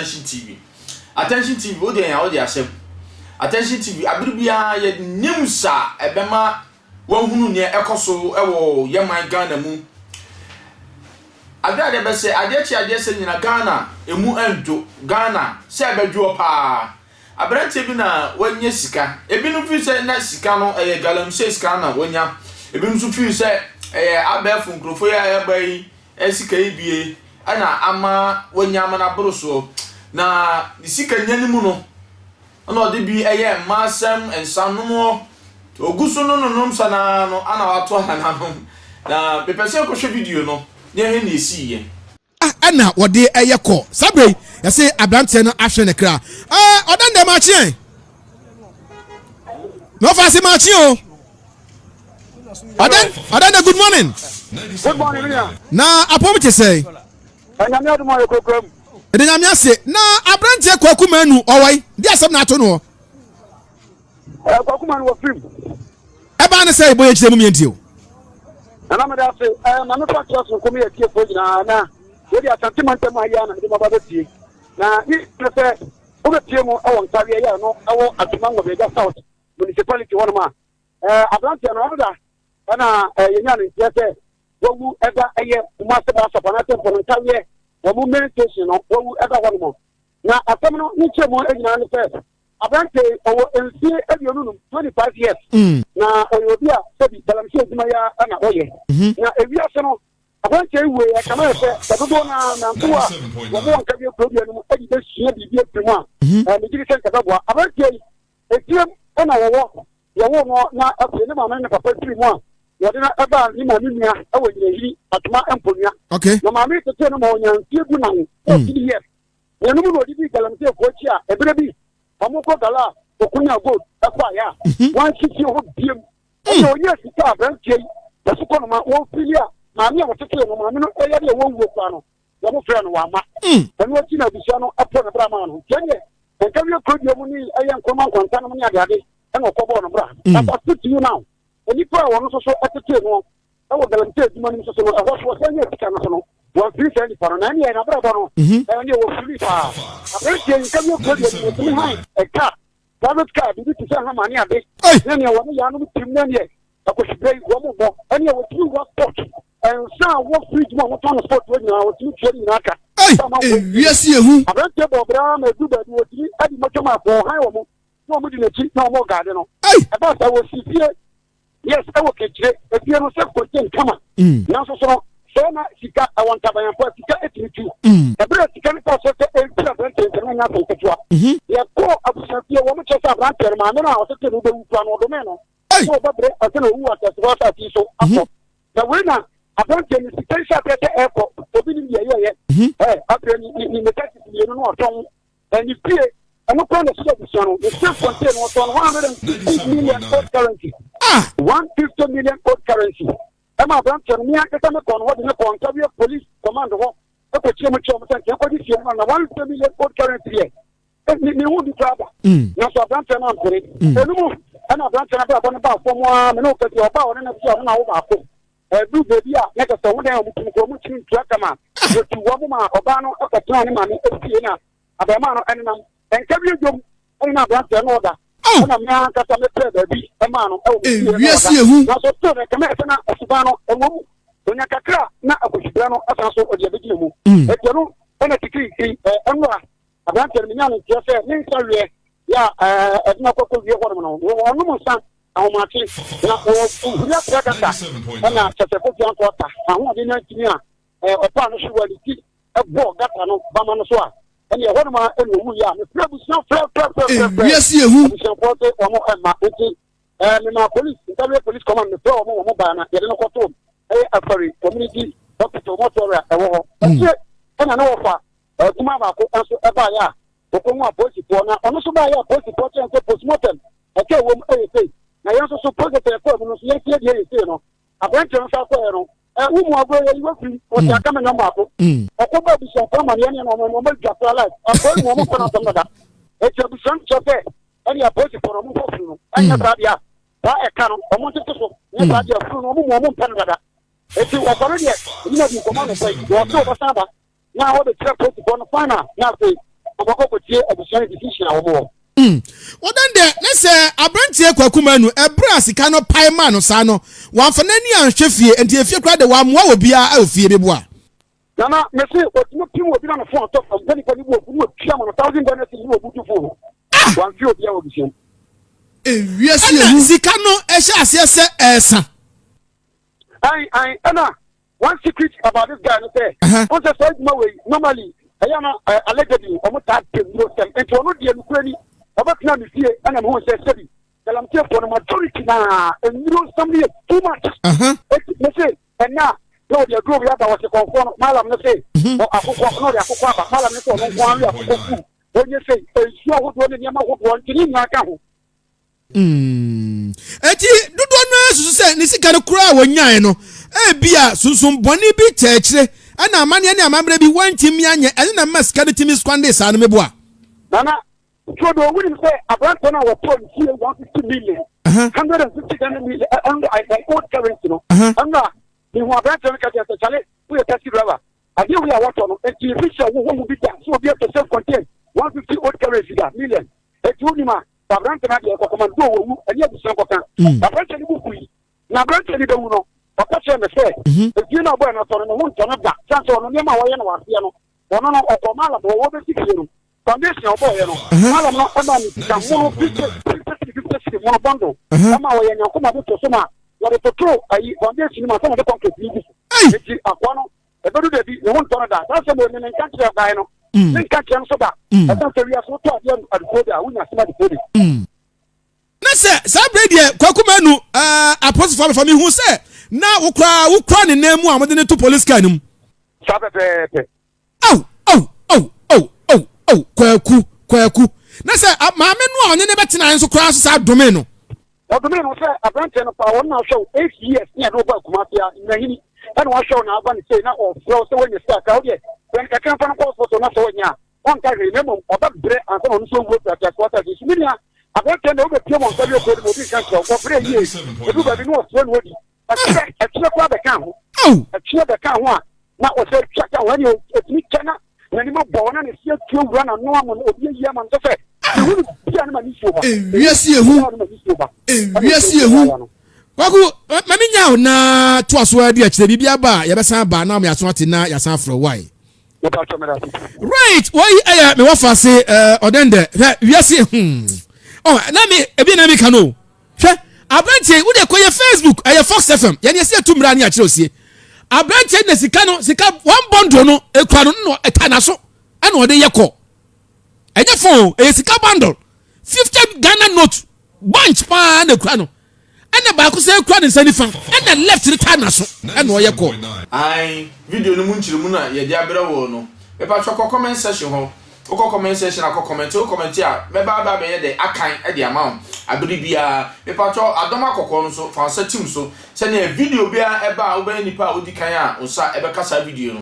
Attention TV. Attention TV, wo deɛ yɛn wode ahyɛ mu. Attention TV, abere biara yɛ news a ɛbɛma wahunu nea ɛkɔ so wɔ yɛ man Ghana mu. Adeɛ adeɛ bɛsɛ adeɛ kye adeɛ sɛ nyina Ghana emu ɛndwo Ghana sɛ ɛbɛdwoɔ paa. Aberanteɛ bi na wanya sika. Ebinom feel sɛ na sika no ɛyɛ galamsey sika na wanya. Ebinom nso feel sɛ ɛyɛ abɛɛfo nkurɔfoɔ yi a ɛba yi sika yi bie ɛna ama wanya ama no aboro soɔ. Na ne sika nya no mu no, ɛna ɔde bi ɛyɛ mmaa asɛm, nsanomɔ. Ogu so no nonom nsa naa no ana wato anananom. Na mepɛ sɛ nkɔhwɛ video no na yɛhwɛ nea esiiɛ. Ɛna wɔde ɛyɛ kɔ saa bere yi, yɛse aberanteɛ no ahwɛ ne kra. Ɛɛ, ɔda ndɛ maakye ɛ na ɔfa ase maakye o. Ɔda ndɛ, good morning. Good morning, Mia. Na apɔm te sɛ? Ɛnyame adum a yɛkɔkura mu. Ɛde Nyame ase. Na aberanteɛ Kwaku Manu ɔwɔ yi de asɛm na ato no hɔ. Kwaku Manu wɔ firim. Ɛbaa ne sɛ ɛbɔ yɛ kyerɛ mu mientie o. Nana, mede ase. Maame fa kyerɛ so nkɔm yɛ tiefoɔ nyinaa na wode Asante mantam ha yi a na mede maba bɛpie. Na ne sɛ wobɛpie mu ɛwɔ Nkareɛ yɛ no ɛwɔ Atwima Nwabiagya South Municipality hɔnom a, aberanteɛ no ɔno da ɛna yɛnya ne nteɛ sɛ wawu ɛda ɛyɛ Kumase bus stop anaasɛ mpo no Nkareɛ wɔn main station no, wawu ɛda hɔnom. Na asɛm no ne kyerɛ mu nyinaa ne sɛ aberanteɛ yi ɔwɔ mfie 25, 25 years. Na ɔyɛ obi a sɛbi galamsey adwuma yi ara na ɔyɛ. Na ewiase no aberanteɛ yi wue yɛ kama yɛ sɛ sɛ dodoɔ no nanto a wɔn wɔ Nkareɛ kuro dua no mu ɛde bɛsua biribi afiri mu a, megye di sɛ nka bɛboa aberanteɛ yi. Efiem ɛna wɔwɔ yɛwɔ no, na afei ne maame ne ne papa firi mu a wɔde no ɛbaa ne maame nua ɛwɔ Nyinahiri Atoma Mponua. Na maame tete no ma ɔnya mfie 14, 14 years. Na ɛno mu na ɔde di galamsey kɔ akyi a ɛberɛ bi ɔmo kɔ gala a ɔkonya gold ɛkɔ ayɛ a wansisi hɔ biem. Ɛna ɔnya sika a aberanteɛ yi yɛso kɔ no ma wɔmfili a maame a wɔtetee no, maame no ɛyɛ deɛ wɔwuo koraa no, wɔmo frɛ no wama. Ɛno akyi na abusua no ɛpɔ ne bra maa no. Nti ɛneɛ Nkawie kurodua mu ne ɛyɛ Nkroma nkwantanom ne adeade ɛna ɔkɔbɔɔ no bra. But I speak to you now, nnipa a wɔno nso so ɛtetee no ɛwɔ galamsey adwuma no mu nso so no, ɛhɔ so wɔsɛ nyɛ sika no so no, wɔmfiri saa nipa no. Na ɛneɛ n'abrabɔ no ɛneɛ wɔfiri paa. Aberanteɛ yi, Nkawie kurodua mu, wɔtumi han ɛka private car biribi te sɛ hama ne ade ne neɛ wɔne yɛanom tim ne neɛ akɔhwibere yi wɔn bɔ. Ɛneɛ wɔtumi wɔ sport nsa a wɔ fridge mu a wɔtɔn no sport wɔ nyinaa, wɔtumi tua ne nyinaa ka. Ewiase ehu. Aberanteɛ bɔ ɔbra ma edu baabi wɔtumi adi mɔtɔm a wɔhan wɔn na wɔn di n'akyi na wɔn gaade no. Ɛbaa sɛ wɔsi fie, yes, ɛwɔ Kekyire. Efie no sɛ contain kama. Nanso so no sɛ na sika ɛwɔ ntabanyanfo a sika etumi tu. Ɛbɛrɛ sika no kɔɔ so sɛ ɛnfiri aberanteɛ nsɛm na nya asɛm ketewa. Yɛkɔɔ abusuafie, wɔn kyerɛ sɛ aberanteɛ no maame no a ɔtete no bɛwu kura no, ɔdome no sɛ ɔbɛbrɛ ɛsɛ na owu asase hɔ asase yi so akɔ. Na wei na aberanteɛ no sika nhyɛ aseɛ sɛ ɛkɔ obi nim deɛ ɛyɛyɛ. Ɛ afei ne ne ne taxi mmienu no ɔtɔn ɛne fie ɛno kora na ɛhyɛ abusua no ne safe contain no ɔtɔn 150 million old currency. 150 million old currency. Ɛma aberanteɛ no, me ankasa me kɔ no hɔ de ne kɔ Nkawie Police Command hɔ ɛkɔkyerɛ mu kyerɛ mo sɛ nkyɛn kɔgye fie no na 150 million old currency yɛ ne ho bi koraa da. Nanso aberanteɛ no ampere. Ɛno mu ɛna aberanteɛ no abrabɔ no baa fam a me ne wo kɛse ɔbaa ɔne no te ɔno na wo baako ɛdu baabi a na kɛsɛ ho dan a ɔmo tum kɔ ɔmo tumi ntua kama. Wɔtu wɔn ma ɔbaa no ɛkɔtena ne maame efie na abɛɛmaa no ɛnenam Nkawie dwom ɛne na aberanteɛ no ɔda. Ɛna me ankasa mepɛ baabi ɛmaa no ɛwɔ me fie na Ewiase ɔda. Ehu. Nanso still no kɛmɛ ɛsɛ na ɔsuban no ɛwɔ mu onya kakra na akɔhwibra no asan so ɔde abɛgyina mu. Ɛtiɛ no ɛna tikirikiri ɛnora aberanteɛ no menya no nteɛ sɛ ne nsa wiɛ yɛ a ɛde no akɔkɔ wie hɔnom no wɔnom nsa ahomakye na wɔhuri apra kasa ɛna kyɛ sɛ kofi anto ata ahoɔden no antumi a ɔpaa no so wɔ ne ti ɛbɔɔ gutter no bama no so a ɛne ɛhɔnom a ɛna owu yɛ a mefrɛ abusua frɛ frɛ frɛ frɛ frɛ. Ewiase ehu. Abusuafoɔ sɛ wɔn ɛma nti mema police, Nkawie Police Command, mefrɛ wɔn, wɔn baa na yɛde no kɔto ɛyɛ Afari Community Hospital mortuary a ɛwɔ hɔ. Ɛkyɛ ɛna ne wɔfa kuma baako nso ɛbaeɛ a wɔkɔhu apolisifoɔ na ɔno nso baeɛ a apolisifoɔ kyɛn sɛ postmortem ɛka ɛwɔ mu ɛyɛ sei na yɛn nso so process a ɛkɔɔ mu no nso yɛnsie deɛ ɛyɛ sei no. Aberanteɛ no nso akɔɛ no wo mu agorɔ yɛ yi wafiri ɔte aka me nɔm baako ɔkɔ bɔ abusuafoɔ amaneɛ ne ɔmo ɔmo adwa kora life akɔɛ mu ɔmo nkɔ n'asɛm dada. Eti abusua no kyerɛ sɛ ɛne apolisifoɔ no ɔmo nkɔ firi no ɛnyɛ saa deɛ a saa ɛka no ɔmo ntete so nyɛ saa deɛ firi no ɔmo mu ɔmo mpɛ no dada. Eti wɔkɔ no deɛ ɛnyina di nkɔmɔ no sɛ wɔse wɔbɛsan ba na wɔbɛkyerɛ apolisifoɔ no final na afei Ɔbɛkɔ kɔtie abusua no decision a wɔn wɔ. Wɔdan dɛ na sɛ aberanteɛ Kwaku Manu ɛberɛ a sika no pae maa no saa no wamfa n'ani anhwɛ fie nti efie koraa de wammoa obiara wɔ fie beboa. Nana mese otumi pim obi na ne phone tɔ fam sɛ nipa no bu afu na otua ma no thousand Ghana cedis na obutu phone no. Ah! Wamfe obiara wɔ abusua mu. Ewiase Ɛna ehu. sika no hyɛ aseɛ sɛ ɛresa. Ae ae ɛna one secret about this guy no sɛ ɔn sɛ saa adwuma wei normally ɛyɛ na allegedly ɔmo taa pɛ nnuro sɛm nti ɔno deɛ nukura ni ɔbɛtena me fie ɛna mehu sɛ sɛbi galamseyfoɔ no majority naa nnuro nsɛm no yɛ too much. Eti me se ɛnna na ɔde aduro wei aba wɔse kɔnfoɔ no malam no se akokɔ na ɔde akokɔ aba malam no sɛ ɔno nko ara we akokɔ fuu wɔnyɛ sei nsuo ahodoɔ ne nneɛma ahodoɔ nti ne nyinaa ka ho. Enti dodoɔ no ara susu sɛ ne sika no koraa a wɔnyaeɛ no, ebia sunsum bɔne bi kyɛ akyire ɛna amanneɛ ne amammerɛ bi wɔantumi anyɛ, ɛno na ɛma sika no tumi squandee saa no, meboa? Nana, Turodoo, wonim sɛ aberanteɛ no a wɔtɔɔ ne fie 150 million, 150 Ghana million, ɛno old currency no, ɛno a mehu aberanteɛ no ka kyerɛ sɛ, kyale, woyɛ taxi driver, adeɛ wei a wɔtɔ no, enti efi sɛ wo ho bi da, sɛ obi atɔ self contained 150 old currency da, million, enti wonim a, Sɛ aberante no adeɛ kɔkɔma no, dɛ ɔwu, ɛne abusua nkɔka. Aberante no bo fui, na aberante no bɛwu no, ɔka kyerɛɛ me sɛ, efie no a ɔbɔe no atɔ no, ne ho ntɔ no da, sane sɛ ɔno nneɛma a wɔyɛ no wɔ aseɛ no, ɔno no, ɔkɔɔ Maalam hɔ, wɔbɛsi fie no, foundation a ɔbɔeɛ no, Maalam no maa no sika mono, 50 cedi, 50 cedi mono bundle, ɛma ɔyɛ nyankoma de to so ma wɔde totoo ayi foundation no mu ansa na wɔde concrete no gu so. Enti akoa no Ɛbɛdu da bi, ne ho ntɔ no da. Saa asɛm wei, me menka nkyerɛ guy no. Menka nkyerɛ no nso da. Ɛsiane sɛ wiase wotɔ adeɛ adefoɔ bi a, wonya asɛm adefoɔ bi. Na sɛ saa berɛ deɛ Kwaku Manu eh, apolisifoɔ abɛfa mehu sɛ na wo koraa wokura ne nan mu a wɔde no to police car no mu. Saa pɛpɛɛpɛ. Ao, ao, ao, ao, ao, ao, Kwaku, Kwaku. Na sɛ maame no a ɔne ne bɛtenaeɛ nso koraa nso saa domee no. Ɔdomee no sɛ aberanteɛ no paa, wɔn na ahwɛ wo 8 years ne yɛde wo baa Kumasi a, Nyinahini ɛna wahwɛ wo na aba ne sei na ɔfrɛ wo sɛ woanya sika kakra, wo deɛ brɛ no kakra mfa no nkɔ hospital na sɛ wanya a ɔnka hwee na mmom ɔbɛbrɛ ansa na ɔno nso awu afiri ateasefoɔ asase so. Me nua aberanteɛ no deɛ wobɛpie wɔ nsa wie kuro no mu obi nka nkyerɛ wo, wɔbrɛ yie, ɛduru baabi na ɔsrɛ na ɔdi. Ɛkyerɛ ɛkyerɛ koraa bɛka ho. Ɛkyerɛ bɛka ho a na ɔsɛ twa ka ho ɛne ɛtumi kyɛ na n'anim abɔ hɔ na ne se atuo wura n'ano ama no obi ayi ama no sɛ sɛ mehu no bia no ma ne suo ba. Ewiase ehu. Ewiase ehu. Kwaku ma me nya wo na toa so adi akyerɛ biribi aba a yɛbɛsan aba na yɛaso ate na yɛasan afrɛ why. Right wei ɛyɛ me wɔfa se ɔdɛndɛ hwɛ wiase hmm oh na me ebi na me ka no Hwɛ, aberanteɛ yi, wode kɔyɛ Facebook, ɛyɛ Fox FM, yɛne yɛsi atu mmara ne akyerɛ osie. Aberanteɛ na sika no, sika one bundle no, ekura no, no ɛta n'aso, ɛna ɔde yɛ kɔ. Ɛnyɛ phone, ɛyɛ sika bundle. 50 Ghana note, bunch paa na ekura no. Ɛna baako sɛ ekura ne nsa nifa, ɛna left no ta n'aso, ɛna ɔyɛ kɔ. Ae, video no mu nkyerɛmu na yɛde abrɛ wo no. Mepakyɛw kɔ comment section hɔ, Wokɔ comment section a kɔ comment, wo comment a mɛba aba abɛyɛ dɛ akan de ama wo abere biara. Mepakyɛw adɔm akɔkɔɔ no nso fa wo nsa tim so sɛnea video biara ɛba a wobɛyɛ nipa a odi kan a wo nsa ɛbɛka saa video no.